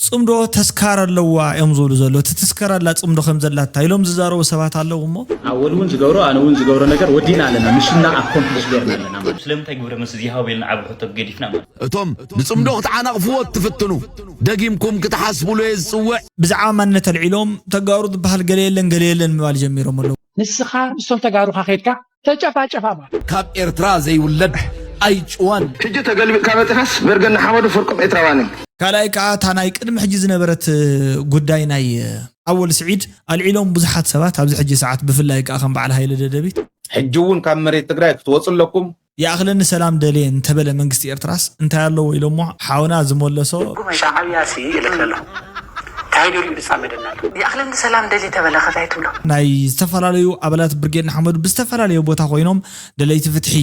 ጽምዶ ተስካር ኣለዋ እዮም ዝብሉ ዘለዉ። እቲ ትስከር ኣላ ጽምዶ ከም ዘላታ ኢሎም ዝዛረቡ ሰባት ኣለዉ እሞ። ኣወል እውን ዝገብሮ፣ ኣነ እውን ዝገብሮ ነገር ወዲና ኣለና። ምሽና ኣኮምፕሊሽ ገርና ኣለና ማለት። ስለምንታይ ግብረ መልሲ ዘይሃቡ ኢልና ዓቢ ሕቶ ገዲፍና ማለት። እቶም ንጽምዶ ክትዓናቕፍዎ እትፍትኑ፣ ደጊምኩም ክትሓስብሉ እየ ዝጽውዕ። ብዛዕባ ማንነት ኣልዒሎም፣ ተጋሩ ዝበሃል ገለ የለን፣ ገለ የለን ምባል ጀሚሮም ኣለዉ። ንስኻ ምስቶም ተጋሩኻ ከይድካ ተጨፋጨፋ ማለት። ካብ ኤርትራ ዘይውለድ ኣይጭዋን። ሕጂ ተገልቢጥካ መጺኻስ በርገና ሓመዱ ፍርቆም ኤርትራውያን እዮም። ካልኣይ ከኣ እታ ናይ ቅድሚ ሕጂ ዝነበረት ጉዳይ ናይ ኣወል ስዒድ ኣልዒሎም ብዙሓት ሰባት ኣብዚ ሕጂ ሰዓት ብፍላይ ከኣ ከም በዓል ሃይለ ደደቢት። ሕጂ እውን ካብ መሬት ትግራይ ክትወጹ ኣለኩም። ይኣኽለኒ ሰላም ደልየ እንተበለ መንግስቲ ኤርትራስ እንታይ ኣለዎ ኢሎሞ ሓውና ዝመለሶ። ሻዕብያ ሲ ይልክ ዘሎ እንታይ ደልዩ ዝጻመደና ኣሎ። ይኣኽለኒ ሰላም ደልየ ተበለ ከታይ ትብሎ። ናይ ዝተፈላለዩ ኣባላት ብርጌድ ንሓመዱ ብዝተፈላለየ ቦታ ኮይኖም ደለይቲ ፍትሒ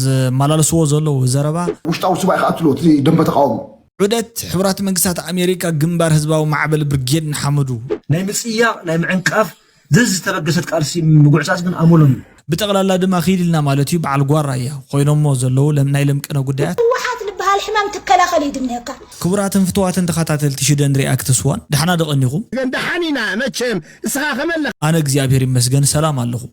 ዘመላልስዎ ዘለዉ ዘረባ። ውሽጣዊ ሱባኤ ክኣትሎ እቲ ደንበ ተቃውሞ። ዑደት ሕቡራት መንግስታት ኣሜሪካ ግንባር ህዝባዊ ማዕበል ብርጌድ ንሓመዱ። ናይ ምጽያቕ ናይ ምዕንቃፍ ዘዝተበገሰት ቃልሲ ምጉዕጻጽ ግን ኣመሎም እዩ። ብጠቕላላ ድማ ኺድ ኢልና ማለት እዩ በዓል ጓራ እያ ኮይኖሞ ዘለዉ ለም-፣ ናይ ለምቅነ ጉዳያት። ህወሓት ዝበሃል ሕማም ትከላኸል እዩ ድምነካ። ክቡራትን ፍትዋትን ተኸታተልቲ ሽደን ሪኣክትስ ዋን፣ ደሕና ዶ ቀኒኹም? ግን ደሓን ኢና መቸም፣ እስኻ ከመለኻ? ኣነ እግዚኣብሔር ይመስገን ሰላም ኣለኹ።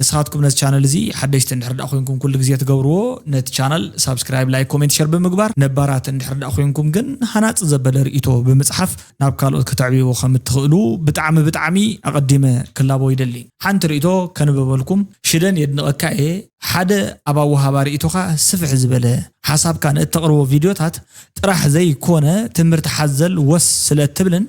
ንስኻትኩም ነቲ ቻነል እዚ ሓደሽቲ እንድሕር ደኣ ኮይንኩም ኩሉ ግዜ ትገብርዎ፣ ነቲ ቻነል ሳብስክራይብ፣ ላይክ፣ ኮሜንት፣ ሸር ብምግባር፣ ነባራት እንድሕር ደኣ ኮይንኩም ግን ሃናጺ ዘበለ ርእይቶ ብምጽሓፍ ናብ ካልኦት ከተዕብይዎ ከም እትኽእሉ ብጣዕሚ ብጣዕሚ ኣቐዲመ ክላቦ ይደሊ። ሓንቲ ርእይቶ ከንብበልኩም፣ ሽደን የድንቐካ እየ። ሓደ ኣብ ኣወሃባ ርእይቶኻ ስፍሕ ዝበለ ሓሳብካ ንእተቕርቦ ቪድዮታት ጥራሕ ዘይኮነ ትምህርቲ ሓዘል ወስ ስለ እትብልን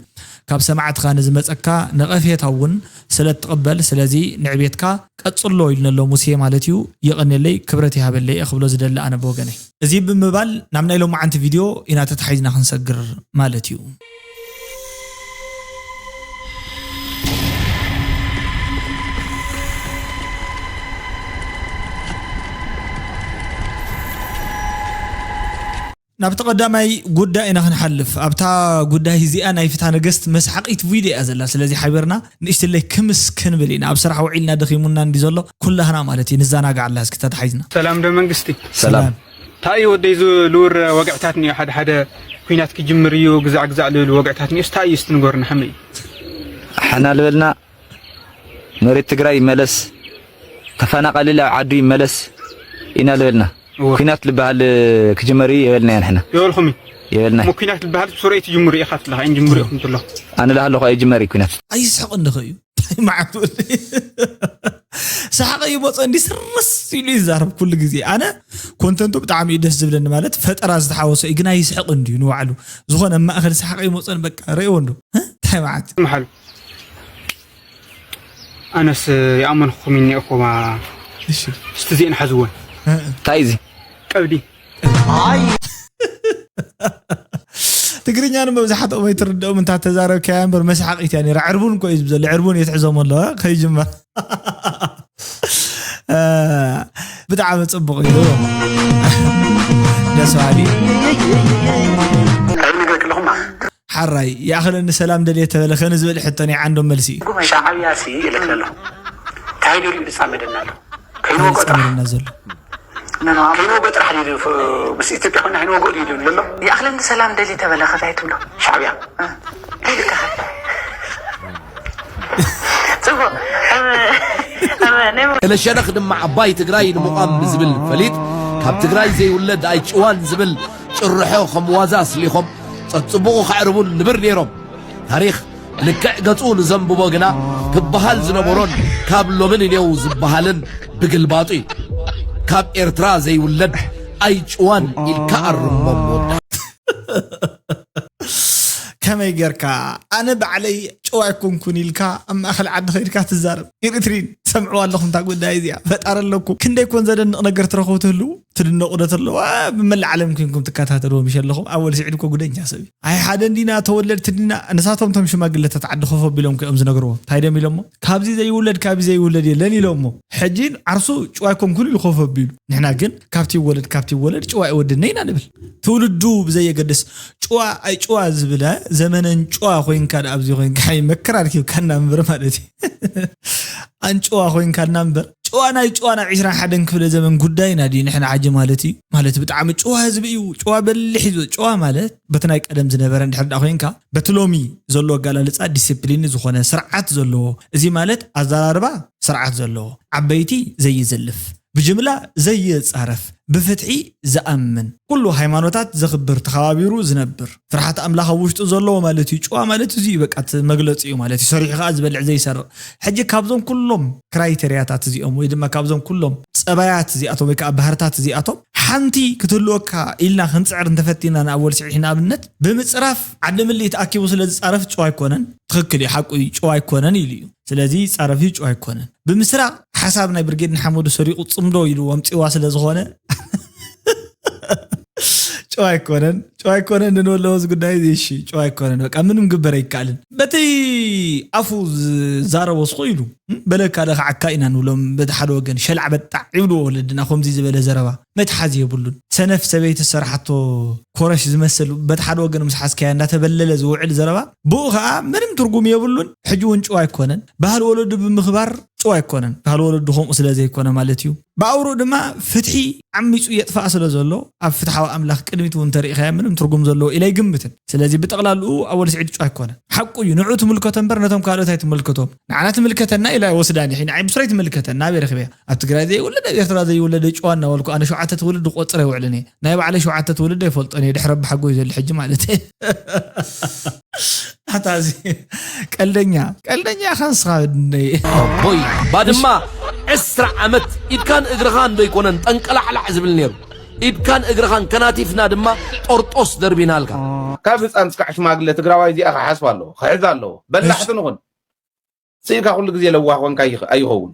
ካብ ሰማዕትኻ ንዝመጸካ ነቐፌታ እውን ስለ እትቕበል፣ ስለዚ ንዕቤትካ ቀጽሎ ኢሉኒ ኣሎ ሙሴ ማለት እዩ። የቐንየለይ፣ ክብረት ይሃበለይ እየ ክብሎ ዝደሊ ኣነ ብወገነይ። እዚ ብምባል ናብ ናይ ሎማዓንቲ ቪድዮ ኢና ተታሒዝና ክንሰግር ማለት እዩ። ናብቲ ቀዳማይ ጉዳይ ኢና ክንሓልፍ። ኣብታ ጉዳይ እዚኣ ናይ ፍትሐ ነገስት መስሓቒት ቪድዮ እያ ዘላ። ስለዚ ሓቢርና ንእሽትለይ ክምስ ክንብል ኢና። ኣብ ስራሕ ውዒልና ደኺሙና እንዲ ዘሎ ኩላህና ማለት እዩ። ንዘናጋዕ ኣላ እስኪ ተታሒዝና። ሰላም ዶ መንግስቲ? ሰላም። ሰላም። እንታይ እዩ ወደይ ዝልውር ወግዕታት እኒኦ፣ ሓደ ሓደ ኲናት ክጅምር እዩ፣ ግዛዕ ግዛዕ ልብል ወግዕታት እኒኦ፣ እንታይ እዩ እስቲ ንገሩና፣ ከመይ እዩ? ሓና ልበልና፣ መሬት ትግራይ ይመለስ፣ ተፈናቐሊ ኣብ ዓዱ ይመለስ ኢና ልበልና። እወ። ኲናት ልበሃል ክጅመር እዩ የበልና ኢና ንሕና። የበልኹም እዩ? የበልና። እሞ ኲናት ልበሃል ብሱረይ ትጅምሩ ኢኻ ትለኻ፣ እንጅምሩ ኢኹም ትለኹ። ኣነ ልሃለኹ ኣይጅመር እዩ ኲናት። ኣይስሕቕ እንድኸ እዩ። እንታይ መዓት ወዲ? ሰሓቐ ይመጾ እንዲ ስርስ ኢሉ ይዛረብ ኩሉ ግዜ። ኣነ ኮንተንቱ ብጣዕሚ እዩ ደስ ዝብለኒ፣ ማለት ፈጠራ ዝተሓወሶ እዩ፣ ግን ኣይስሕቕ እንድዩ ንባዕሉ። ዝኾነ ኣብ ማእከል ሰሓቐ ይመጾን በቃ ረእይዎ እንዶ። እ? እንታይ መዓት? መሓሉ። ኣነስ ይኣመንኹም እኒኤኹማ። እሺ። እስቲ እዚኤን ሓዝወን። እ፣ እ። እንታይ እዚ? ቀብዲ። ትግርኛ ንመብዛሕትኦም ኣይትርድኦም እንታ ተዛረብካያ እምበር መስሓቒት እያ ነይራ። ዕርቡን እኮ እዩ ዝብል ዘሎ። ዕርቡን እየ ትሕዞም ኣለዋ። ከይጅመር። እ፣ ብጣዕሚ ጽቡቕ እዩ። ደስ በሃሊ። እንታይ ነገር ክለኹማ? ሓራይ፣ ይኣኽለኒ ሰላም ደልየ ተበለ ከ ንዝብል ሕቶ ናይ ዓንዶም መልሲ እዩ። ሻዕብያ ሲ ይልክ ዘሎ። እንታይ ደልዩ ዝጻመደና ኣሎ? ከይንወግኦ ጥራሕ። ዝጻመደና ዘሎ። ከይንወግኦ ጥራሕ ድዩ ፍ-፣ ምስ ኢትዮጵያ ኮይና ከይንወግኦ ድዩ ዝብል ዘሎ? ይኣኽለኒ ሰላም ደልየ ተበለ ከ እንታይ ትብሎ? ሻዕብያ። እ። ጽቡቕ። ኣብ፣ ኣብ ናይ ገለ ሸነኽ ድማ ዓባይ ትግራይ ንምቋም ብዝብል ፈሊጥ፣ ካብ ትግራይ ዘይውለድ ኣይጭዋን ዝብል ጭርሖ ከም ዋዛ ኣስሊኾም ጸጽቡቑ ከዕርቡን ንብር ነይሮም። ታሪኽ ብልክዕ ገጹ ንዘንብቦ ግና ክበሃል ዝነበሮን ካብ ሎሚ ንኔው ዝበሃልን ብግልባጡ እዩ። ካብ ኤርትራ ዘይውለድ ኣይጭዋን ኢልካ ኣርሞም ወዳ። ከመይ ጌርካ? ኣነ ባዕለይ ጭዋ ኣይኮንኩን ኢልካ ኣብ ማእከል ዓዲ ኸይድካ ትዛረብ። ኤሪትሪን ሰምዕዋ ኣለኹም እታ ጉዳይ እዚኣ። ፈጣሪ ኣለኩም። ክንደይ ኮን ዘደንቕ ነገር ትረኽቡ ትህልዉ? ትድነቑ ዶ ተለዉ? ዋ፣ ብመላእ ዓለም ኮንኩም ትከታተልዎ ምሽ ኣለኹም። ኣወል ስዒድ እኮ ጉደኛ ሰብ እዩ። ኣይ ሓደ እንዲና ተወለድቲ እንዲና፣ ንሳቶም እቶም ሽማግለታት ዓዲ ኮፍ ኣቢሎም እኮ እዮም ዝነግርዎ። እንታይ ድዮም ኢሎሞ? ካብዚ ዘይውለድ፣ ካብዚ ዘይውለድ የለን ኢሎሞ። ሕጂ ዓርሱ ጭዋ ኣይኮንኩን ኢሉ ኮፍ ኣቢሉ። ንሕና ግን ካብቲ ይወለድ፣ ካብቲ ይወለድ ጭዋ ኣይወድነ ኢና ንብል። ትውልዱ ብዘየገድስ ጭዋ ኣይ ጭዋ ዝብለ ዘመነን ጭዋ ኮይንካ ደኣ ኣብዚ ኮይንካ ይመክር ኣርኪብካና እምበር ማለት እዩ። ኣንጭዋ ኮይንካና እምበር ጨዋ ናይ ጨዋ ናይ ዒስራን ሓደን ክፍለ ዘመን ጉዳይና ድዩ ንሕና ሓጂ ማለት እዩ? ማለት ብጣዕሚ ጨዋ ህዝቢ እዩ። ጨዋ በሊሕ እዩ። ጨዋ ማለት በቲ ናይ ቀደም ዝነበረ እንድሕር ደኣ ኮይንካ፣ በቲ ሎሚ ዘሎ ኣገላልጻ ዲሲፕሊን ዝኾነ ስርዓት ዘለዎ። እዚ ማለት ኣዘራርባ ስርዓት ዘለዎ፣ ዓበይቲ ዘይዝልፍ፣ ብጅምላ ዘይጻረፍ፣ ብፍትሒ ዝኣምን፣ ኩሉ ሃይማኖታት ዘኽብር፣ ተኸባቢሩ ዝነብር፣ ፍርሓት ኣምላኽ ኣብ ውሽጡ ዘለዎ ማለት እዩ። ጨዋ ማለት እዚ እዩ። በቃ እቲ መግለጺኡ ማለት እዩ። ሰሪሑ ከኣ ዝበልዕ ዘይሰርቕ። ሕጂ ካብዞም ኩሎም ክራይቴርያታት እዚኦም ወይ ድማ ካብዞም ኩሎም ጸባያት እዚኣቶም ወይ ከኣ ባህርታት እዚኣቶም ሓንቲ ክትህልወካ ኢልና ክንጽዕር እንተፈቲና ንኣብ ወልስዒ ንኣብነት ብምጽራፍ ዓዲ ምልኢ ተኣኪቡ ስለ ዝጻረፍ ጨዋ ኣይኮነን። ትኽክል እዩ፣ ሓቁ እዩ፣ ጨዋ ኣይኮነን ኢሉ እዩ። ስለዚ ጻረፍ እዩ፣ ጨዋ ኣይኮነን። ብምስራቕ ሓሳብ ናይ ብርጌድ ንሓመዱ ሰሪቑ ጽምዶ ኢሉ ኣምጺዋ ስለ ዝኾነ ጨዋ ኣይኮነን፣ ጨዋ ኣይኮነን ንንበሎ እዚ ጉዳይ እዚ። እሺ፣ ጨዋ ኣይኮነን፣ በቃ ምንም ግበር ኣይከኣልን። በቲ ኣፉ ዝዛረቦ ስቕ ኢሉ እም፣ በለካ ዶ ከዓካ ኢና ንብሎም። በቲ ሓደ ወገን ሸላዕ በጣዕ ይብልዎ ወለድና። ከምዚ ዝበለ ዘረባ መትሓዚ የብሉን። ሰነፍ ሰበይቲ ዝሰርሓቶ ኮረሽ ዝመስል በቲ ሓደ ወገን ምስ ሓዝካያ እንዳተበለለ ዝውዕል ዘረባ፣ ብኡ ከዓ ምንም ትርጉም የብሉን። ሕጂ እውን ጭዋ ኣይኮነን። ባህሊ ወለዱ ብምኽባር ጭዋ ኣይኮነን። ባህሊ ወለዱ ከምኡ ስለ ዘይኮነ ማለት እዩ። ብኣውርኡ ድማ ፍትሒ ዓሚጹ የጥፋእ ስለ ዘሎ፣ ኣብ ፍትሓዊ ኣምላኽ ቅድሚት እውን እንተርኢኻዮ ምንም ትርጉም ዘለዎ ኢለ ኣይግምትን። ስለዚ ብጠቕላልኡ ኣወል ስዒድ ጭዋ ኣይኮነን። ሓቁ እዩ፣ ንዑ ትምልከቶ እምበር ነቶም ካልኦት ኣይትመልከቶም። ንዓና ትምልከተና ኢላ ኣይወስዳን እየ። ንዓይ ብስረይ ትምልከተና፣ ኣበይ ረኺበያ? ኣብ ትግራይ ዘይውለድ፣ ኣብ ኤርትራ ዘይውለድ ጭዋ እናበልኩ ኣነ ሸውዓተ ትውልድ ክቆጽር ኣይውዕልን እየ። ናይ ባዕለይ ሸውዓተ ትውልድ ኣይፈልጦን እየ፣ ድሕረ ኣቦሓጎይ ዘሎ ሕጂ ማለት እየ። ኣታ እዚ ቀልደኛ፣ ቀልደኛ ኢኻ ንስኻ። ኣቦይ፣ ባድማ ዕስራ ዓመት ኢድካን እግርኻን ዶ ኣይኮነን ጠንቀላዕላዕ ዝብል ነይሩ? ኢድካን እግርኻን ከናቲፍና ድማ ጦርጦስ ደርቢናልካ። ካብ ህፃን እስካዕ ሽማግለ ትግራዋይ እዚኣ ክሓስብ ኣለዎ፣ ክሕዝ ኣለዎ። በላሕቲ ንኹን። ስኢልካ ኩሉ ግዜ ለዋህ ኮንካ ኣይኽ-፣ ኣይኸውን።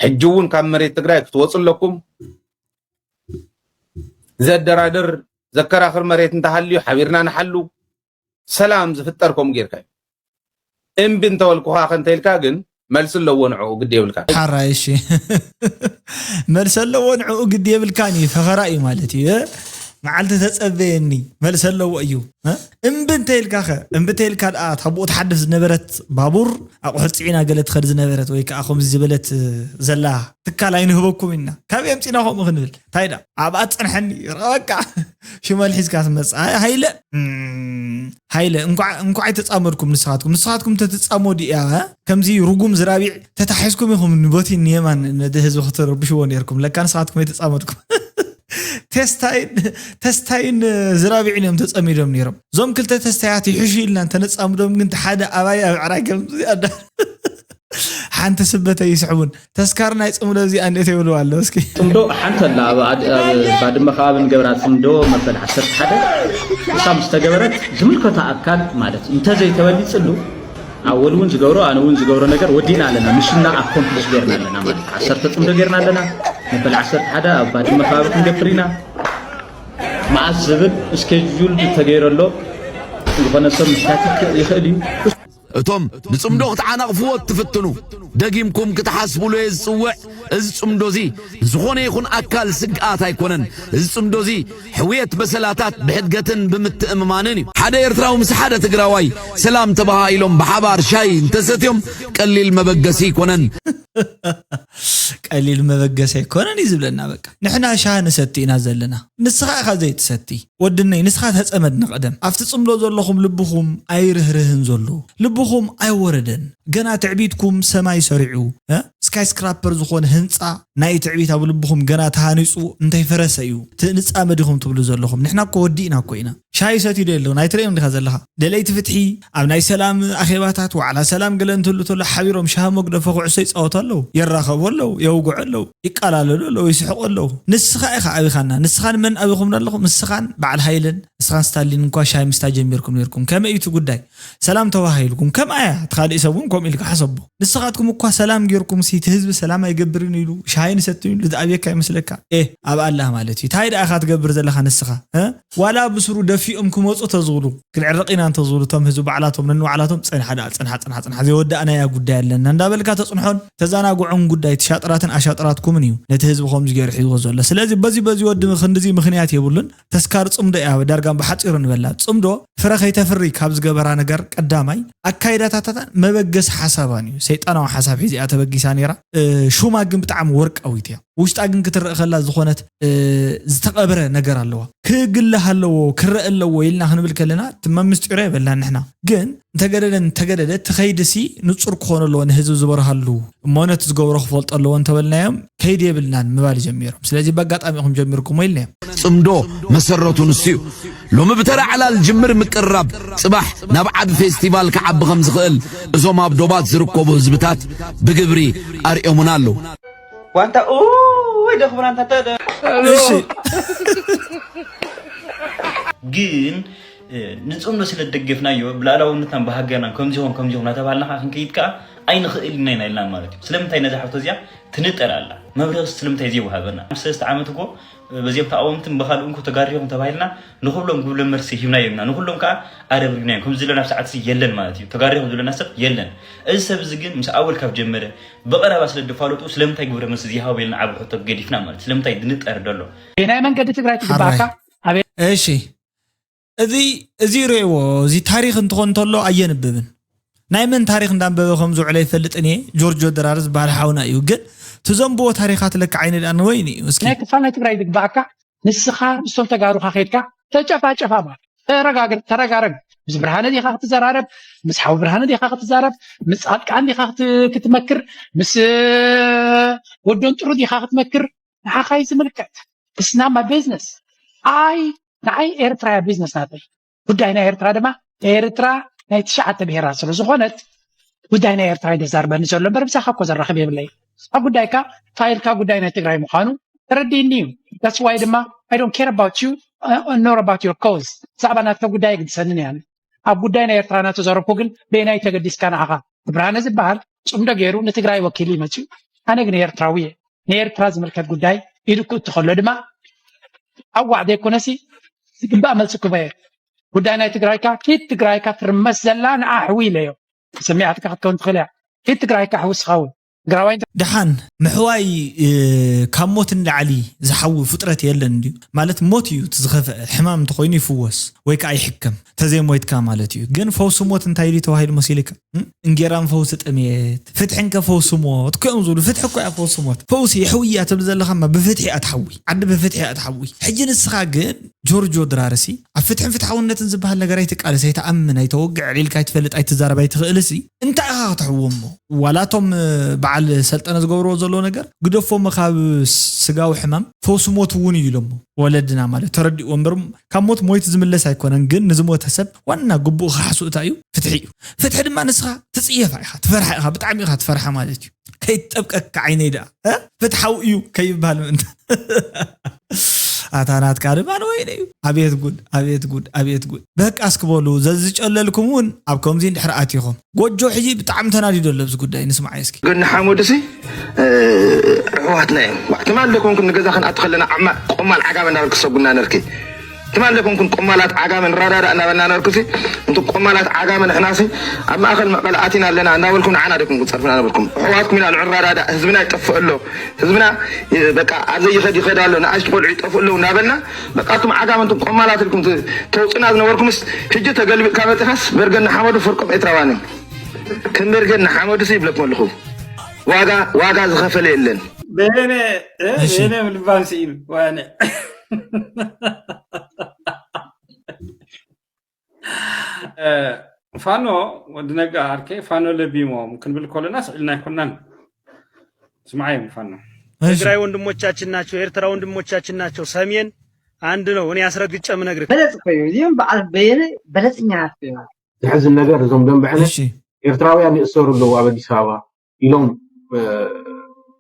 ሕጂ እውን ካብ መሬት ትግራይ ክትወፁ ኣለኩም። ዘደራድር፣ ዘከራኽር መሬት እንተሃልዩ ሓቢርና ንሓሉ። ሰላም ዝፍጠር ከምኡ ጌርካ እዩ። እምቢ እንተበልኩኻ ከ እንተ ኢልካ ግን መልሲ ኣለዎ ንዕኡ፣ ግዲ የብልካ። ሓራይ፣ እሺ። መልሲ ኣለዎ ንዕኡ፣ ግዲ የብልካን እዩ፣ ፈኸራ እዩ ማለት እዩ። መዓልቲ ተጸበየኒ፣ መልሲ ኣለዎ እዩ። እ? እምቢ እንተ ኢልካ ኸ? እምቢ እንተ ኢልካ ደኣ፣ እታ ብኡ ትሓድፍ ዝነበረት ባቡር፣ ኣቑሑት ጽዒና ገለ ትኸድ ዝነበረት፣ ወይ ከኣ ከምዚ ዝበለት ዘላ ትካል ኣይንህበኩም ኢና። ካበይ ኣምጺና ከምኡ ክንብል? እንታይ ደኣ? ኣብኣ ትጸንሐኒ፣ በቃ። ሽመል ሒዝካ ትመጽእ። ኣይ፣ ሃይለ፣ እም፣ ሃይለ፣ እንኳዕ፣ እንኳዕ ኣይተጻመድኩም ንስኻትኩም። ንስኻትኩም ተትጻመዱ እያ፣ ከምዚ ርጉም ዝራቢዕ ተታሒዝኩም ኢኹም ንቦቲ ንየማን ነቲ ህዝቢ ክትረብሽዎ ነይርኩም። ለካ ንስኻትኩም ኣይተጻመድኩም። ተስታይን፣ ተስታይን ዝራቢዕን እዮም ተጸሚዶም ነይሮም። እዞም ክልተ ተስታያት ይሕሹ ኢልና እንተነጻምዶም ግን፣ እቲ ሓደ ኣባይ ኣብ ዕራይ ከምዚ ኣዳ-፣ ሓንቲ ስበተ ይስሕቡን። ተስካር ናይ ጽምዶ እዚኣ እንዴት ይብልዋ ኣለዉ እስኪ? ጽምዶ ሓንቲ ኣላ፣ ኣብ ኣድ-፣ ኣብ ባድመ ከባቢ ንገብራ ጽምዶ መበል ዓሰርተ ሓደ፣ እሳ ምስ ተገበረት ዝምልከቶ ኣካል ማለት እንተዘይተበሊጽሉ፣ ኣወል እውን ዝገብሮ፣ ኣነ እውን ዝገብሮ ነገር ወዲእና ኣለና። ምሽና ኣኮምፕሊሽ ጌርና ኣለና ማለት፣ ዓሰርተ ጽምዶ ጌርና ኣለና። መበል ዓሰርተ ሓደ ኣብ ባድመ ከባቢ ክንገብር ኢና። መዓስ ዝብል ስኬጁል ተገይሩ ኣሎ። ዝኾነ ሰብ ምሕታት ይክ-፣ ይኽእል እዩ። እቶም ንጽምዶ ክትዓናቕፍዎ እትፍትኑ፣ ደጊምኩም ክትሓስብሉ እየ ዝጽውዕ። እዚ ጽምዶ እዚ ንዝኾነ ይኹን ኣካል ስግኣት ኣይኮነን። እዚ ጽምዶ እዚ ሕውየት በሰላታት ብሕድገትን ብምትእምማንን እዩ። ሓደ ኤርትራዊ ምስ ሓደ ትግራዋይ ሰላም ተባሃሂሎም ብሓባር ሻሂ እንተሰትዮም ቀሊል መበገሲ ኣይኮነን። ቀሊል መበገሲ ኣይኮነን እዩ ዝብለና። በቃ ንሕና ሻሂ ንሰቲ ኢና ዘለና። ንስኻ ኢኻ ዘይትሰቲ። ወድነይ፣ ንስኻ ተጸመድ ንቐደም። ኣብቲ ጽምዶ ዘለኹም ልብኹም ኣይርህርህን ዘሎ። ልብኹም ኣይወረደን። ገና ትዕቢትኩም ሰማይ ሰሪዑ፣ እ? ስካይ ስክራፐር ዝኾነ ህንጻ ናይ ትዕቢት ኣብ ልብኹም ገና ተሃኒጹ እንተይፈረሰ እዩ። ት-፣ ንጻመድ ኢኹም ትብሉ ዘለኹም። ንሕና እኮ ወዲእና እኮ ኢና። ሻሂ ሰትዩ ዶ የለውን? ኣይትርእዮም ዲኻ ዘለኻ? ደለይቲ ፍትሒ፣ ኣብ ናይ ሰላም ኣኼባታት፣ ዋዕላ ሰላም ገለ እንትህሉ ተሎ ሓቢሮም ሻሂ መጉደፎ ኩዕሶ ይጻወቱ ኣለዉ። ይራኸቡ ኣለዉ። የውግዑ ኣለዉ። ይቃላለዱ ኣለዉ። ይስሕቑ ኣለዉ። ንስኻ ኢኻ ኣቢኻና። ንስኻን መን ኣቢኹምና ኣለኹም? ንስኻን በዓል ሃይለን፣ ንስኻን ስታሊን እንኳ ሻሂ ምስታይ ጀሚርኩም ነይርኩም። ከመይ እዩ እቲ ጉዳይ? ሰላም ተባሂልኩም፣ ከምኣ እያ፣ እቲ ካልእ ሰብ እውን ከምኡ ኢልካ ሓሰቦ። ንስኻትኩም እኳ ሰላም ጌርኩም ሲ፣ እቲ ህዝቢ ሰላም ኣይገብርን ኢሉ፣ ሻሂ ንሰትን ኢሉ ዝኣብየካ ይመስለካ? ኤህ፣ ኣብ ኣላህ ማለት እዩ። እንታይ ደኣ ኢኻ ትገብር ዘለኻ ንስኻ? እ? ዋላ ብስሩ ደፊኦም ክመጹ ተዝብሉ፣ ክንዕረቕ ኢና እንተዝብሉ፣ እቶም ህዝቢ ባዕላቶም ነንባዕላቶም፣ "ጸንሓ ደኣ፣ ጸንሓ፣ ጸንሓ፣ ጸንሓ፣ ዘይወዳእናያ ጉዳይ ኣለና" እንዳበልካ ተጽንሖን ተዘናግዖን ጉዳይ ትሻጦ ኣሻጥራትን ኣሻጥራትኩምን እዩ ነቲ ህዝቢ ከምዚ ገይሩ ሒዝዎ ዘሎ። ስለዚ በዚ በዚ ወዲ ክንድዚ ምኽንያት የብሉን። ተስካር ጽምዶ እያ ዳርጋ ብሓጺሩ ንበላ። ጽምዶ ፍረ ከይተፍሪ ካብ ዝገበራ ነገር ቀዳማይ ኣካይዳታታን መበገሲ ሓሳባን እዩ። ሰይጣናዊ ሓሳብ ሒዚኣ ተበጊሳ ነይራ። እ፣ ሹማ ግን ብጣዕሚ ወርቃዊት እያ። ውሽጣ ግን ክትረእ ከላ ዝኾነት፣ እ፣ ዝተቐብረ ነገር ኣለዋ። ክግለህ ኣለዎ፣ ክረእ ኣለዎ ኢልና ክንብል ከለና ትማ ምስጢሩ የበላን ንሕና። ግን እንተገደደ እንተገደደ እቲ ከይድሲ ንጹር ክኾን ኣለዎ ንህዝቢ ዝበርሃሉ እሞ ነቲ ዝገብሮ ክፈልጦ ኣለዎ እንተበልናዮም ከይዲ የብልናን ምባል ጀሚሮም። ስለዚ በኣጋጣሚ ኢኹም ጀሚርኩሞ ኢልናዮም። ጽምዶ መሰረቱ ንሱ እዩ። ሎሚ ብተራ ዕላል ጅምር ምቅርራብ፣ ጽባሕ ናብ ዓቢ ፌስቲቫል ክዓቢ ከም ዝኽእል እዞም ኣብ ዶባት ዝርከቡ ህዝብታት ብግብሪ ኣርእዮሙና ኣለዉ። ዋንታ ኡይ ደኽብራ እንታ ተደ እሺ ግን እ፣ ንጽምዶ ስለ ደገፍናዮ ብላዕላውነትናን ብሃገርናን ከምዚኹም ከምዚኹም እናተባሃልና ከዓ ክንከይድ ከዓ ኣይንኽእል ኢና ኢና ኢልና ማለት እዩ። ስለምንታይ ነዛ ሕቶ እዚኣ ትንጠር ኣላ? መብርህ ስለምንታይ ዘይወሃበና? ሰለስተ ዓመት እኮ በዚኦም ተቃወምትን ብኻልእ እንኮ ተጋሪኹም ተባሂልና ንኩሎም ግብለ መልሲ ሂብናዮም ኢና። ንኩሎም ከዓ ኣረብሪብናዮም። ከምዚ ዘሎ ናብ ሰዓት እዚ የለን ማለት እዩ። ተጋሪኹም ዝብለና ሰብ የለን። እዚ ሰብ እዚ ግን ምስ ኣወል ካብ ጀመረ ብቐረባ ስለ ድፋለጡ ስለምንታይ ግብረ መልሲ ዘይሃቡ ኢልና ዓቢ ሕቶ ገዲፍና ማለት ስለምንታይ ድንጠር ደሎ? ናይ መንገዲ ትግራይ ትግባእካ እሺ እዚ እዚ ርእዎ እዚ ታሪኽ እንትኾን እንተሎ ኣየንብብን ናይ መን ታሪኽ እንዳንበበ ከም ዝውዕለ ይፈልጥን እየ። ጆርጆ ድራር ዝበሃል ሓውና እዩ። ግን ትዘንብዎ ታሪኻት ለካ ዓይነ ደኣ ንወይኒ እዩ። እስኪ ናይ ክፋል ናይ ትግራይ ዝግባእካ ንስኻ ምስቶም ተጋሩኻ ከድካ ተጨፋጨፋ ማለት ተረጋግር ተረጋረግ ምስ ብርሃነ ዲኻ ክትዘራረብ ምስ ሓው ብርሃነ ዲኻ ክትዛረብ ምስ ጻድቃን ዲኻ ክት- ክትመክር ምስ ወዶን ጥሩ ዲኻ ክትመክር ንዓኻ እዩ ዝምልከት። It's not my business። ኣይ ንዓይ ኤርትራ እያ ቢዝነስ ናተይ። ጉዳይ ናይ ኤርትራ ድማ ኤርትራ ናይ ትሽዓተ ብሄራት ስለ ዝኾነት ጉዳይ ናይ ኤርትራ እዩ ዘዛርበኒ ዘሎ እምበር ብዛኻ እኮ ዘራኽብ የብለይ። ኣብ ጉዳይካ ፋይልካ ጉዳይ ናይ ትግራይ ምዃኑ ተረዲእኒ እዩ። That's why ድማ I don't care about you uh, nor about your cause። ብዛዕባ ናትካ ጉዳይ ኣይግድሰንን እያ። ኣብ ጉዳይ ናይ ኤርትራ እናተዛረብኩ ግን በየናይ ተገዲስካ ንዓኻ? ብርሃነ ዝበሃል ጽምዶ ገይሩ ንትግራይ ወኪሉ እዩ መጺኡ። ኣነ ግን ኤርትራዊ እየ። ንኤርትራ ዝምልከት ጉዳይ ኢዱ ክእቱ ከሎ ድማ ኣዋዕ ዘይኮነሲ ዝግባእ መልሲ ክበየ ጉዳይ ናይ ትግራይካ ኪድ ትግራይካ ትርመስ ዘላ ንዓ ሕዊ ኢለዮ። ሰሚዓትካ ክትከውን ትኽእል እያ። ኪድ ትግራይካ ሕዊ ስኻውን ትግራዋይ እንተ ደሓን ምሕዋይ እ፣ ካብ ሞት ንላዕሊ ዝሓዊ ፍጥረት የለን እንድዩ። ማለት ሞት እዩ እቲ ዝኸፍአ። ሕማም እንተኾይኑ ይፍወስ ወይ ከዓ ይሕከም። ተዘይሞይትካ ማለት እዩ። ግን ፈውሲ ሞት እንታይ ድዩ ተባሂሉ መሲልካ? እም? እንጌራን ፈውሲ ጥሜት፣ ፍትሕን ከ ፈውሲ ሞት እኮ እዮም ዝብሉ። ፍትሒ እኮ እያ ፈውሲ ሞት። ፈውሲ የሕውያ ትብል ዘለኻ እማ ብፍትሒ እያ ትሓዊ። ዓዲ ብፍትሒ እያ ትሓዊ። ሕጂ ንስኻ ግን ጆርጆ ድራርሲ ኣብ ፍትሕን ፍትሓውነትን ዝበሃል ነገር ኣይትቃለስ፣ ኣይትኣምን፣ ኣይተወግዕ፣ ዕሊልካ ኣይትፈልጥ፣ ኣይትዛረብ፣ ኣይትኽእልሲ እንታይ ኢኻ ክትሕዎ እሞ? ዋላ እቶም እ፣ በዓል ሰልጠነ ዝገብርዎ ዘለዉ ነገር ግደፎሞ ካብ ስጋዊ ሕማም ፈውሲ ሞት እውን እዩ ኢሎሞ። ወለድና ማለት ተረዲእዎ እምበር ካብ ሞት ሞይቱ ዝምለስ ኣይኮነን። ግን ንዝሞተ ሰብ ዋና ግቡእ ክሓሱ እንታይ እዩ? ፍትሒ እዩ። ፍትሒ ድማ ንስኻ ትፅየፋ ኢኻ፣ ትፈርሓ ኢኻ፣ ብጣዕሚ ኢኻ ትፈርሓ ማለት እዩ። ከይትጠብቀካ ዓይነይ ደኣ እ? ፍትሓዊ እዩ ከይበሃል ምእንታ ኣታ ናትካ ድማ ንወይነ እዩ። ኣቤት ጉድ፣ ኣቤት ጉድ፣ ኣቤት ጉድ። በቃ እስኪ በሉ ዘዝጨለልኩም እውን ኣብ ከምዚ እንድሕር ኣቲኹም። ጎጆ ሕጂ ብጣዕሚ ተናዲዶ ኣሎ ኣብዚ ጉዳይ፣ ንስማዓዮ እስኪ። ገና ሓመድሲ ኣሕዋትና እዮም። ትማል ዶ ኮንኩም ንገዛ ክንኣቱ ከለና ዓማ ቆማል ዓጋመ እናበልክ ትሰጉና ነርኪ። ትማል ዶ ኮንኩም ቆማላት ዓጋመ ንረዳዳእ እናበልና ነርኩሲ። እንቱ ቆማላት ዓጋመ ንሕናሲ ኣብ ማእኸል መቐለ ኣቲና ኣለና እናበልኩም ንዓና ዶ ኮንኩም ትጸርፉና ነበርኩም። ኣሕዋትኩም ኢና ንረዳዳእ፣ ህዝብና ይጠፍእ ኣሎ። ህዝብና በቃ ኣብ ዘይኸድ ይኸድ ኣሎ፣ ንኣሽቱ ቆልዑ ይጠፍኡ ኣለዉ እናበልና በቃ ኣቱም ዓጋመ እንቱም ቆማላት ኢልኩም ተውፅና ዝነበርኩምስ ሕጂ ተገልቢጥካ መፂኻስ መርገን ንሓመዱ ፍርቆም ኤርትራውያን እዮም። ከም መርገን ንሓመዱሲ ይብለኩም ኣለኹ። ዋጋ ዋጋ ዝኸፈለ የለን። በየነ እ፣ እሺ። በየነ ልባም ስኢሉ ዋነ እ፣ ፋኖ ወዲ ነጋ ዓርከይ ፋኖ ለቢሞም ክንብል ከለና ስዕልና ኣይኮናን። ስማዓዮም ፋኖ እሺ። ትግራይ ወንድሞቻችን ናቸው፣ ኤርትራ ወንድሞቻችን ናቸው። ሰሜን አንድ ነው። እኔ አስረግጬ ምነግርህ። በለጽ እኮ እዩ። እዚኦም በዓል በየነ በለጽኛታት እዮም። ዘሕዝን ነገር እዞም ደንበ ሕነ እሺ። ኤርትራውያን ይእሰሩ ኣለዉ ኣብ ኣዲስ ኣበባ ኢሎም እ፣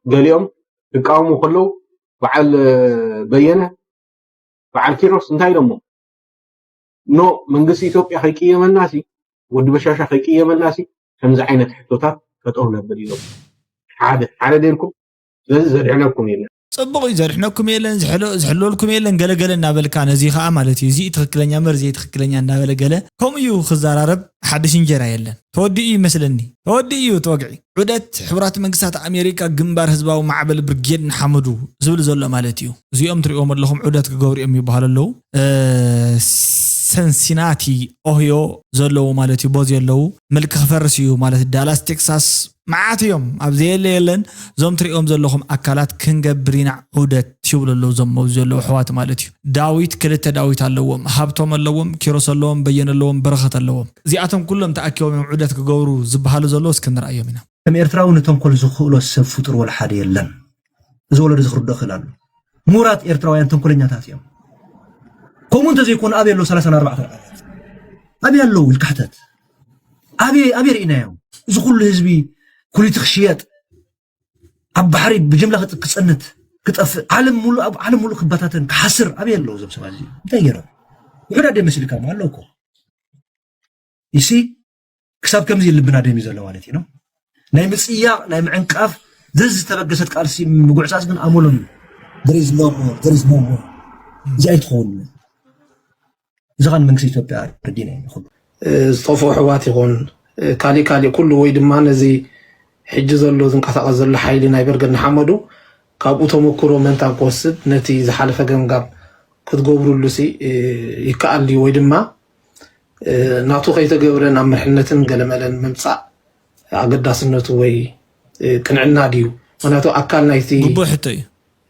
ገሊኦም ክቃወሙ ከለዉ በዓል እ፣ በየነ በዓል ኪሮስ እንታይ ኢሎሞ? ኖ መንግስቲ ኢትዮጵያ ከይቅየመናሲ ወዲ በሻሻ ከይቅየመናሲ ከምዚ ዓይነት ሕቶታት ከጠው ነብል ኢሎም። ሓደ ሓደ ደልኩም ስለዚ ዘድሕነኩም የለን። ጽቡቕ እዩ፣ ዘድሕነኩም የለን፣ ዝሕሎ-፣ ዝሕለወልኩም የለን፣ ገለገለ እናበልካ፣ ነዚ ኸኣ ማለት እዩ፣ እዚ እዩ ትኽክለኛ እምበር፣ እዚ ትኽክለኛ እናበለ ገለ፣ ከምኡ እዩ ክዘራረብ፣ ሓድሽ እንጀራ የለን። ተወዲኡ ይመስለኒ። ተወዲኡ እዩ እቲ ወግዒ። ዑደት ሕቡራት መንግስታት ኣሜሪካ ግንባር ህዝባዊ ማዕበል ብርጌድ ንሓመዱ ዝብል ዘሎ ማለት እዩ። እዚኦም ትሪእዎም ኣለኹም ዑደት ክገብሩ እዮም ይበሃሉ ኣለዉ። እ፣ ሰንሲናቲ ኦህዮ ዘለዉ ማለት እዩ፣ ቦዚ ኣለዉ። ምልኪ ክፈርስ እዩ ማለት ዳላስ ቴክሳስ መዓት እዮም። ኣብ ዘየለ የለን፣ እዞም ትሪእዎም ዘለኹም ኣካላት ክንገብር ኢና ዑደት ይብሉ ኣለዉ፣ እዞም ኣብዚ ዘለዉ ኣሕዋት ማለት እዩ። ዳዊት፣ ክልተ ዳዊት ኣለዎም፣ ሃብቶም ኣለዎም፣ ኪሮስ ኣለዎም፣ በየነ ኣለዎም፣ በረኸት ኣለዎም። እዚኣቶም ኩሎም ተኣኪቦም እዮም ዑደት ክገብሩ ዝበሃሉ ዘለዉ፣ እስኪ ንርኣዮም ኢና። ከም ኤርትራዊ ንተንኮል ዝኽእሎ ሰብ ፍጡር ወላ ሓደ የለን። እዚ ወለዶ እዚ ክርድኦ ክእል ኣሎ። ምሁራት ኤርትራውያን ተንኮለኛታት እዮም። ከምኡ እንተዘይኮኑ ኣበይ ኣለዉ ሰላሳን ኣርባዕተን ዓመት? ኣበይ ኣለዉ ኢልካ ሕተት። ኣበይ፣ ኣበይ ርኢናዮም? እዚ ኩሉ ህዝቢ ኩሊቲ ክሽየጥ፣ ኣብ ባሕሪ ብጅምላ ክጽ-፣ ክጸንት፣ ክጠፍእ፣ ዓለም ሙሉእ፣ ኣብ ዓለም ሙሉእ ክበታተን፣ ክሓስር፣ ኣበይ ኣለዉ እዞም ሰባት እዚኦም? እንታይ ገይሮም? ውሑዳት ዶ መሲልካ? ኣሎ እኮ። ይሲ፣ ክሳብ ከምዚ ልብና ደም እዩ ዘሎ ማለት እዩ ነው። ናይ ምጽያቕ፣ ናይ ምዕንቃፍ፣ ዘዝ ዝተበገሰት ቃልሲ ምጉዕጻጽ ግን ኣመሎም እዩ። There is no more፣ there is no more። እዚ ኣይትኸውን። እዚ ኸን መንግስቲ ኢትዮጵያ ረዲና እዩ ኩሉ። እ፣ ዝጠፍኡ ኣሕዋት ይኹን፣ እ፣ ካሊእ ካሊእ ኩሉ ወይ ድማ ነዚ ሕጂ ዘሎ ዝንቀሳቐስ ዘሎ ሓይሊ ናይ በርገድ ንሓመዱ ካብኡ ተመክሮ ምእንታን ክወስድ ነቲ ዝሓለፈ ገምጋም ክትገብሩሉ ሲ፣ እ፣ ይከኣል ድዩ? ወይ ድማ፣ እ፣ ናቱ ከይተገብረ ናብ መርሕነትን ገለመለን ምምጻእ ኣገዳስነቱ ወይ፣ እ፣ ቅንዕና ድዩ? ምኽንያቱ ኣካል ናይቲ ግቡእ ሕቶ እዩ።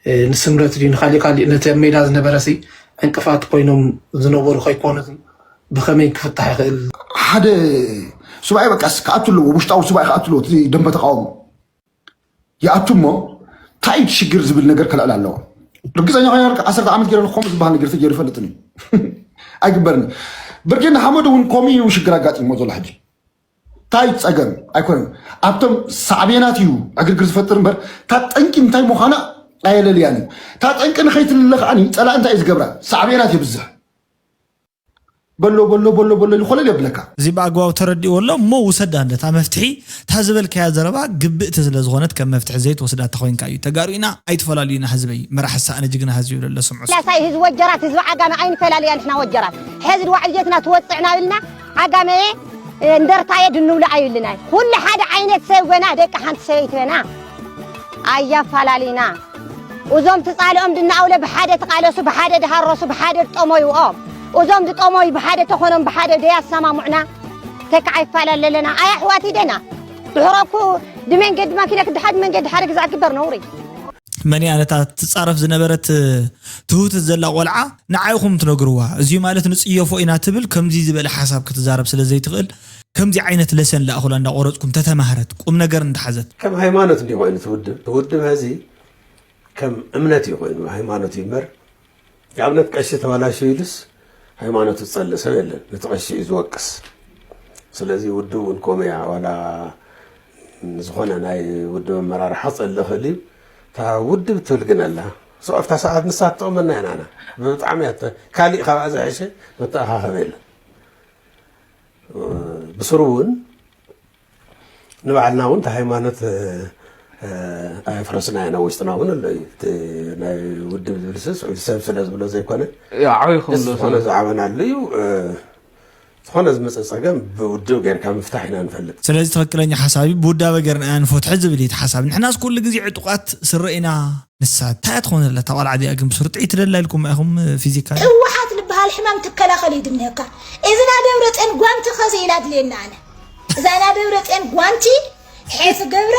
እ፣ ንስምረት ድዩ ንኻሊእ ካሊእ ነቲ ኣብ ሜዳ ዝነበረ ሲ ዕንቅፋት ኮይኖም ዝነበሩ ከይኮኑ ብኸመይ ክፍታሕ ይኽእል? ሓደ ሱባኤ በቃ ክኣቱ ኣለዎ፣ ውሽጣዊ ሱባኤ ክኣቱ ኣለዎ። እቲ ደንበ ተቃውሞ ይኣቱ እሞ እንታይ እዩ እቲ ሽግር ዝብል ነገር ከልዕል ኣለዎ። ርግጸኛ ኮይነ ዓሰርተ ዓመት ገይረ ከምኡ ዝበሃል ነገር ተገይሩ ይፈልጥን እዩ። ኣይግበርን። ብርጌድ ንሓመዱ እውን ከምኡ እዩ ሽግር ኣጋጢሞ ዘሎ ሕጂ። እንታይ ጸገም ኣይኮነን። ኣብቶም ሳዕቤናት እዩ ዕግርግር ዝፈጥር እምበር፣ እታ ጠንቂ እንታይ ምዃና ኣየለልያን እዩ። እታ ጠንቂ ንኸይትልለ ከኣ ጸላኢ እንታይ እዩ ዝገብራ? ሳዕቤናት የብዝሕ። በሎ፣ በሎ፣ በሎ፣ በሎ ኢሉ ኮለል የብለካ። እዚ ብኣግባቡ ተረዲእዎ ኣሎ እሞ ውሰዳ እንደ እታ መፍትሒ፣ እታ ዝበልካያ ዘረባ ግብእቲ ስለ ዝኾነት ከም መፍትሒ ዘይትወስዳ እንተኾይንካ እዩ። ተጋሩ ኢና፣ ኣይትፈላልዩና ህዝበይ። መራሒ ሰኣነ ጅግና ህዝቢ ይብለሎ ስምዑ። ላሳይ ህዝቢ ወጀራት፣ ህዝቢ ዓጋመ ኣይንፈላልያ ንሕና ወጀራት። ሕዚ ድዋ ዕብየትና ትወፅዕና ኢልና ዓጋመየ እንደርታየ ድንብሎ ኣይብልናይ። ኩሉ ሓደ ዓይነት ሰብ ገና ደቂ ሓንቲ ሰበይቲ ገና ኣያፋላሊና። እዞም ትፃልኦም ድናኣውለ ብሓደ ትቃለሱ፣ ብሓደ ድሃረሱ፣ ብሓደ ድጠሞይዎም። እዞም ድጠሞይ ብሓደ ተኾኖም ብሓደ ደያሰማሙዕና። ተካ ኣይፋላለለና ኣይ ኣሕዋት ይደና። ድሕረኩ ድመንገዲ ማኪና ክድሓድ መንገዲ ሓደ ግዛዕ ግበር ነውሪ። መን እያ ነታ ትጻረፍ ዝነበረት ትህውትት ዘላ ቆልዓ ንዓይኹም ትነግርዋ? እዚ ማለት ንጽየፎ ኢና ትብል ከምዚ ዝበለ ሓሳብ ክትዛረብ ስለ ዘይትኽእል ከምዚ ዓይነት ለሰን ለኣኹላ እንዳቆረጽኩም ተተማህረት ቁም ነገር እንዳሓዘት። ከም ሃይማኖት እንዲዩ ኮይኑ ትውድብ። ትውድብ ሀዚ ከም እምነት እዩ ኮይኑ ሃይማኖት እዩ እምበር ንኣብነት ቀሺ ተባላሽዩሉስ ሃይማኖቱ ዝጸልእ ሰብ የለን። ነቲ ቀሺ እዩ ዝወቅስ። ስለዚ ውድብ እውን ከምኡ እያ። ዋላ ዝኾነ ናይ ውድብ ኣመራርሓ ክጸልእ ይኽእል እዩ። እታ ውድብ ትብል ግን ኣላ። So ኣብታ ሰዓት ንሳ ትጠቕመና እያ ንዓና። ብጣዕሚ እያ ተ-፣ ካሊእ ካብኣ ዝሐሸ መተኣኻኸቢ የለን። ብስሩ እውን ንባዕልና እውን እቲ ሃይማኖት፣ እ፣ እ፣ ኣየፍረስናዮን ኣብ ውሽጥና እውን ኣሎ እዩ። እቲ ናይ ውድብ ዝብል ስስ ወይ ሰብ ስለ ዝብሎ ዘይኮነ፣ ያው ዓብይኹም ደስ ኣሎ ዝኾነ ስለ ዝዓበናሉ እዩ። እ፣ ዝኾነ ዝመፀ ፀገም ብውድብ ጌርካ ምፍታሕ ኢና ንፈልጥ። ስለዚ ትኽክለኛ ሓሳብ እዩ፣ ብውዳበ ጌርና ኢና ንፈትሖ ዝብል እዩ እቲ ሓሳብ። ንሕናስ ኩሉ ግዜ ዕጡቓት ስረ ኢና። ንሳ እንታይ እያ ትኾን ዘላ እታ ቆልዓ እዚኣ ግን ብስሩ ጥዒት ደላ ኢልኩም ኢኹም ፊዚካል? ህወሓት ዝበሃል ሕማም ትከላኸል እዩ ድንህካ። እዚ ናይ ደብረፅዮን ጓንቲ ኸዚ ኢላ ድልየና ኣነ። እዛ ናይ ደብረፅዮን ጓንቲ ሐዚ ገብረ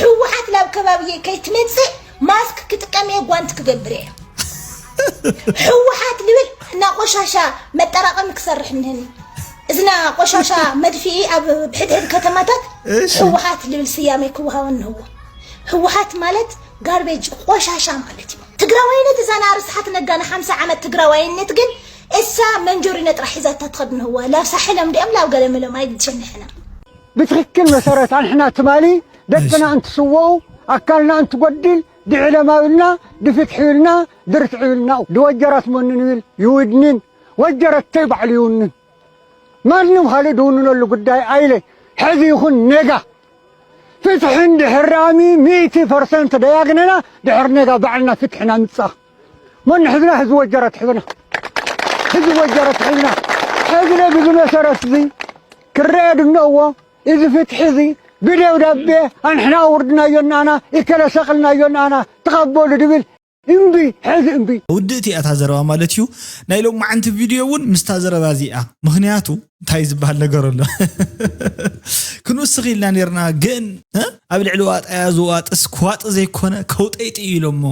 ህወሓት ናብ ከባቢ ከይትመፅእ ማስክ ክጥቀም እየ ጓንቲ ክገብር እየ። ህወሓት ልብል እና ቆሻሻ መጠራቐሚ ክሰርሕ እኒሀኒ። እዝና ቆሻሻ መድፍኢ ኣብ ብሕድሕድ ከተማታት እሺ። ህወሓት ልብል ስያሜ ክወሃቦ እንህዎ። ህወሓት ማለት ጋርቤጅ ቆሻሻ ማለት እዩ። ትግራዋይነት እዛ ንኣርስሓት ነጋ ንሓምሳ ዓመት ትግራዋይነት ግን እሳ መንጆሪኖ ጥራሕ ሒዛታ ትኸድ እንህዋ። ላብ ሳሕሎም ድኦም ላብ ገለመሎም ኣይትሸንሕና። ብትኽክል መሰረት ኣንሕና ትማሊ ደቅና እሺ። እንትስወኡ ኣካልና እንትጎድል ድዕለም ኣብልና ድፍትሕ ይብልና ድርትዕ ይብልና ድወጀራት መኑ ንብል ይውድንን ወጀረተይ ባዕሉ ይውንን። ማንም ካልእ ድውንነሉ ጉዳይ ኣይለ። ሕዚ ይኹን ነጋ ፍትሒ እንድሕር ረኣሚ ሚእቲ ፐርሰንት ደያግነና ድሕር ነጋ ባዕልና ፍትሕና ምጻ። መን ሕዝና ህዝቢ ወጀረት ሕዝና። ህዝቢ ወጀረት ሕዝና። ሕዝነ ብዚ መሰረት እዚ ክረአ ድነዎ እዚ ፍትሒ እዚ ብደብዳቤ ኣንሕና ኣውርድናዮ እናና ኢከለ ሰቕልናዮ እናና ተቐበሉ ድብል እምቢ ሕዚ እምቢ። ውድእቲ እያ እታ ዘረባ ማለት እዩ። ናይ ሎማዓንቲ ቪድዮ እውን ምስታ ዘረባ እዚኣ ምክንያቱ እንታይ ዝበሃል ነገር ኣሎ ክንውስኽ ኢልና ነርና ግን እ? ኣብ ልዕሊ ዋጣያ ዝዋጥስ ክዋጥ ዘይኮነ ከውጠይጢ እዩ ኢሎሞ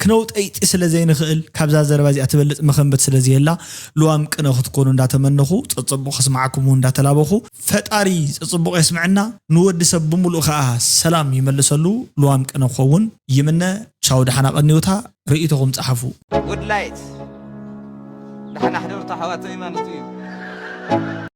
ክነውጠይጢ ስለ ዘይንኽእል ካብዛ ዘረባ እዚኣ ትበልጥ መኸንበት ስለ ዘየላ ልዋም ቅነ ክትኮኑ እንዳተመነኹ ጸጸቡቕ ከስማዓኩም እንዳተላበኹ ፈጣሪ ጸጸቡቕ የስምዐና ንወዲ ሰብ ብምሉእ ከኣ ሰላም ይመልሰሉ ልዋም ቅነ ክኸውን ይምነ ቻው ደሓና ቀንዩታ ርእይቶኹም ጸሓፉ። ጉድ ላይት ደሓና ሕደሩ ኣሕዋተይ ማለት እዩ።